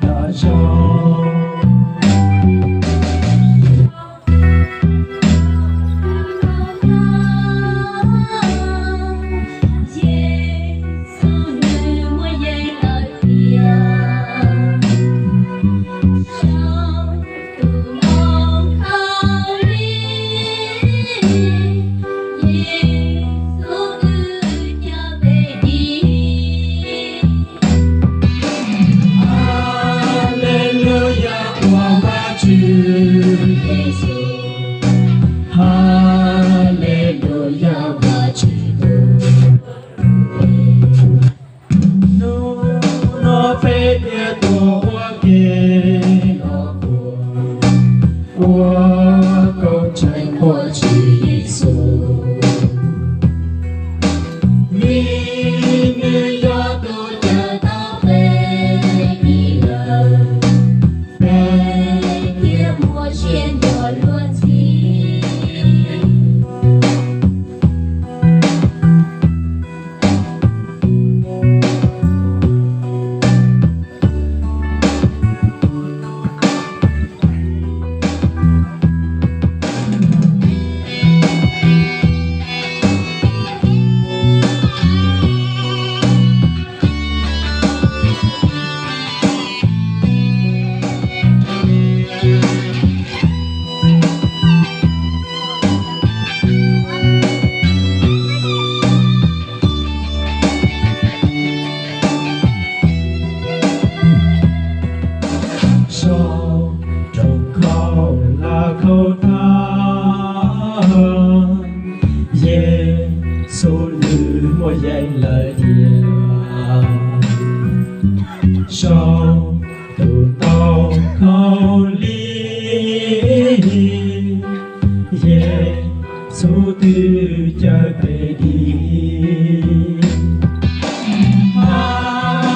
tas zog. Yexus nws muaj yees lawm tiag, sau tus ntoo khaub lig, Yexus twb cawm peb dim. Haleluyas, ua Vajtswv Yexus. Haleluyas, Vajtswv tus lub npe. Hnub no peb thiaj tuaj ua ke los puag, ua koob tsheej Vajtswv Yexus. Vim nws yog tus cawm tau peb dim lawm, peb thiaj muaj sia nco luag ntxhi. Sau rau khaub hlab khaub thab, Yexus nws muaj yees lawm tiag. Sau tus ntoo khaub lig, Yexus twb cawm peb dim.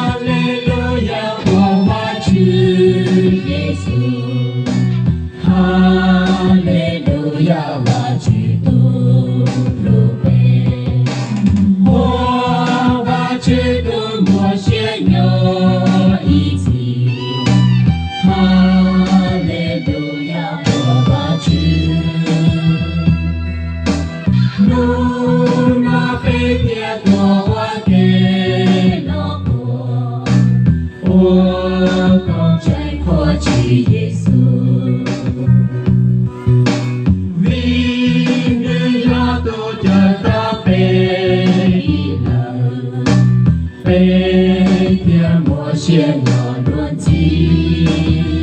Haleluyas, ua Vajtswv Yexus. Haleluyas, Vajtswv tus lub npe, ua Vajtswv tus muaj sia nyob ib txhis. Haleluyas, ua Vajtswv. Hnub no peb thiaj tuaj ua ke los puag, ua koob tsheej Vajtswv Yexus. Vim nws yog tus cawm tau peb dim lawm, peb thiaj muaj sia nco luag ntxhi.